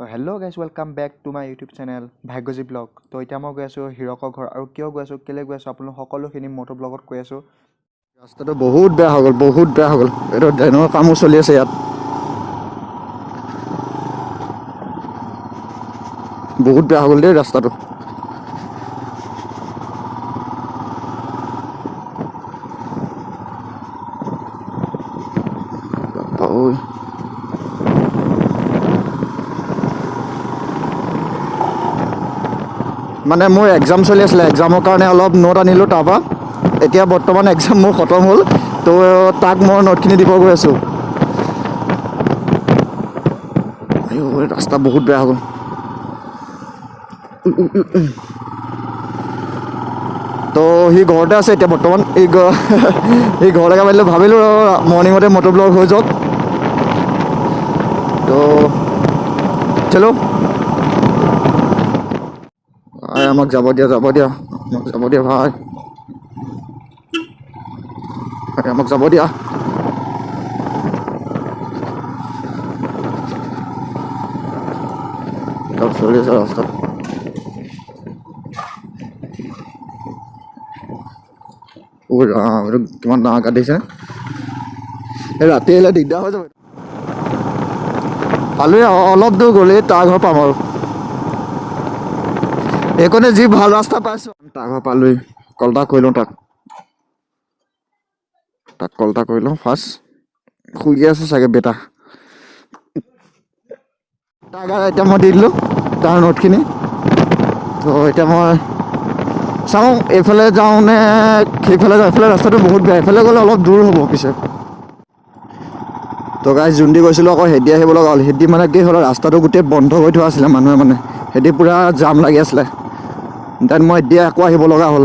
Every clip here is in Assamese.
Hello guys, welcome back to my YouTube channel Bhagyaji blog. তো এতিয়া মই গৈ আছোঁ হীৰকৰ ঘৰ আৰু কিয় গৈ আছোঁ, কেলৈ গৈ আছোঁ, আপোনালোক সকলোখিনি মটৰ ব্লগত কৈ আছোঁ। ৰাস্তাটো বহুত বেয়া হৈ গ'ল, বহুত বেয়া হৈ গ'ল। এইটো ড্ৰেইনৰ কামো চলি আছে ইয়াত, বহুত বেয়া হৈ গ'ল দেই ৰাস্তাটো। মানে মোৰ এক্সাম চলি আছিলে, এক্সামৰ কাৰণে অলপ নোট আনিলোঁ তাৰপৰা। এতিয়া বৰ্তমান এক্সাম মোৰ খতম হ'ল, তো তাক মই নোটখিনি দিব গৈ আছোঁ। ৰাস্তা বহুত বেয়া হৈ গ'ল। তো সি ঘৰতে আছে এতিয়া বৰ্তমান। সি ঘৰলৈকে মাতিলোঁ, ভাবিলোঁ মৰ্ণিঙতে মটৰ ব্লগ হৈ যাওক। তো চলো, আমাক যাব দিয়া, যাব দিয়া, আমাক যাব দিয়া ভাই, আমাক যাব দিয়া। চলি আছে ৰাস্তাত। ৰাম, এইটো কিমান ডাঙৰ গাঁত দিছে। এই ৰাতি আহিলে দিগদাৰ হৈ যাব। পালোৱে, অলপ দূৰ গ'লেই তাৰ ঘৰ পাম আৰু। এইকণে যি ভাল ৰাস্তা পাইছোঁ। তাৰ ঘৰ পালোৱেই, কল এটা কৰি লওঁ তাক, তাক কল এটা কৰি লওঁ ফাৰ্ষ্ট। শুই আছে চাগে বেটা। তাৰ গাত এতিয়া মই দি দিলোঁ তাৰ নোটখিনি। তো এতিয়া মই চাওঁ এইফালে যাওঁ নে সেইফালে যাওঁ। এইফালে ৰাস্তাটো বহুত বেয়া, এইফালে গ'লে অলপ দূৰ হ'ব পিছে। তো গাইজ, যোনদি গৈছিলোঁ আকৌ হেদি আহিব লগা হ'ল। হেদি মানে কি হ'ল, ৰাস্তাটো গোটেই বন্ধ কৰি থোৱা আছিলে মানুহে, মানে হেদি পূৰা জাম লাগি আছিলে। Then মই এতিয়া আকৌ আহিব লগা হ'ল।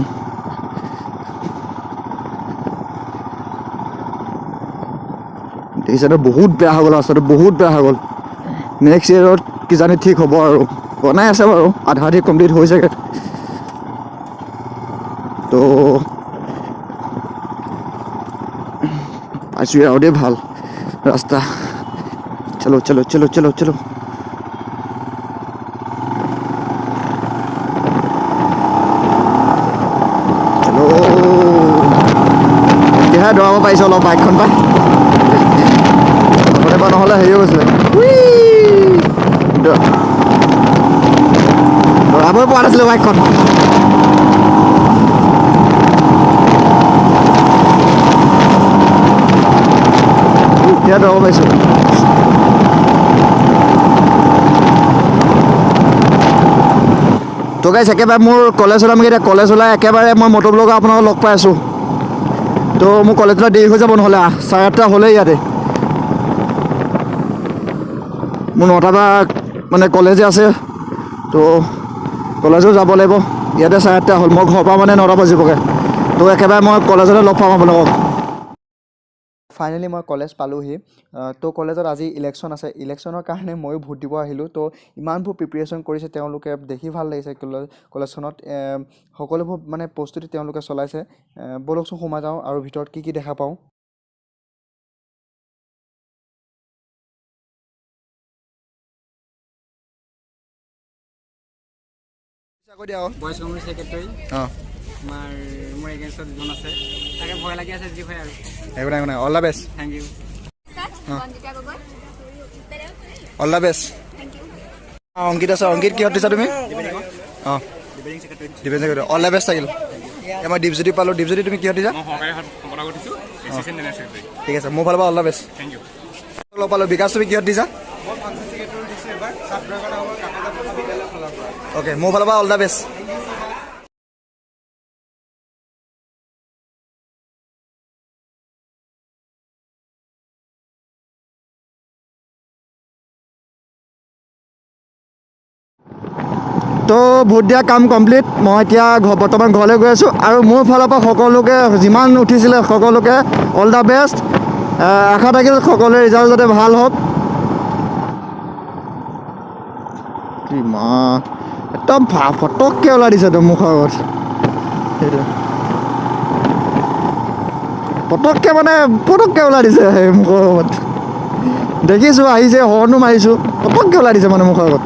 দেখিছে বহুত বেয়া হৈ গ'ল ৰাস্তাটো, বহুত বেয়া হৈ গ'ল। নেক্সট ইয়েৰত কিজানি ঠিক হ'ব আৰু, বনাই আছে বাৰু, আধা আধি কমপ্লিট হৈছেগৈ। তো পাইছোঁ আৰু দেই ভাল ৰাস্তা। চলো চলো চলো চলো চলো। এতিয়াহে দৌৰাব পাৰিছোঁ অলপ বাইকখন পাই, আগতে পৰা নহ'লে হেৰি হৈ গৈছিলে, দৌৰাবই পৰা নাছিলোঁ বাইকখন। এতিয়া দৌৰাব পাৰিছোঁ। তো গাইজ, একেবাৰে মোৰ কলেজ ওলামগৈ এতিয়া। কলেজ ওলাই একেবাৰে মই মটৰ ব্লগৰ আপোনালোকক লগ পাই আছোঁ। তো মোৰ কলেজলৈ দেৰি হৈ যাব নহ'লে, 8:30 হ'লেই ইয়াতে। মোৰ 9টাৰ পৰা মানে কলেজে আছে, তো কলেজো যাব লাগিব। ইয়াতে 8:30 হ'ল, মই ঘৰৰ পৰা মানে 9টা বাজিবগৈ। তো একেবাৰে মই কলেজলৈ লগ পাম আপোনালোকক। ফাইনেলি মই কলেজ পালোহি। তো কলেজত আজি ইলেকশ্যন আছে, ইলেকশ্যনৰ কাৰণে ময়ো ভোট দিব আহিলোঁ। তো ইমানবোৰ প্ৰিপেৰেশ্যন কৰিছে তেওঁলোকে, দেখি ভাল লাগিছে। কলেজখনত সকলোবোৰ মানে প্ৰস্তুতি তেওঁলোকে চলাইছে। ব'লকচোন সোমাই যাওঁ আৰু ভিতৰত কি কি দেখা পাওঁ। বইজ কমিটিৰ ছেক্ৰেটাৰী আমাৰ মোৰ এগেইনষ্টত দুজন আছে, তাকে ভয় লাগি আছে যি হয় আৰু। একো নাই, একো নাই, all the best. Thank you. All the best. Ankit আছে, অংকিত কিহত দিছা তুমি? অঁ, debating secretary. All the best থাকিল। মই দীপজ্যোতি পালোঁ। দীপজ্যোতি তুমি কিহত দিছা? ঠিক আছে, মোৰ ফালৰ পৰা all the best. Thank you. লগ পালোঁ। বিকাশ, তুমি কিহত দিছা? অ'কে, মোৰ ফালৰ পৰা অল the best. তো ভোট দিয়া কাম কমপ্লিট। মই এতিয়া বৰ্তমান ঘৰলৈ গৈ আছোঁ। আৰু মোৰ ফালৰ পৰা সকলোকে, যিমান উঠিছিলে সকলোকে অল the best. আশা থাকিল সকলোৰে ৰিজাল্ট যাতে ভাল হওক। মা একদম ফটককৈ ওলাই দিছে তো মুখৰ আগত। সেইটো পটককৈ মানে পটককৈ ওলাই দিছে সেই মুখৰ আগত। দেখিছোঁ আহিছে, হৰ্ণো মাৰিছোঁ, পটককৈ ওলাই দিছে মানে মুখৰ আগত।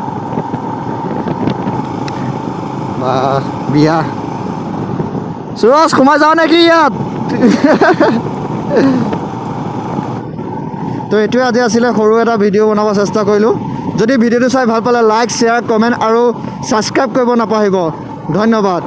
বা বিয়া সুৰজ সোমাই যাওঁ নেকি ইয়াত? তো এইটোৱে আজি আছিলে সৰু এটা ভিডিঅ' বনাব চেষ্টা কৰিলোঁ। যদি ভিডিঅ'টো চাই ভাল পালে লাইক, শ্বেয়াৰ, কমেণ্ট আৰু ছাবস্ক্ৰাইব কৰিব নাপাহৰিব। ধন্যবাদ।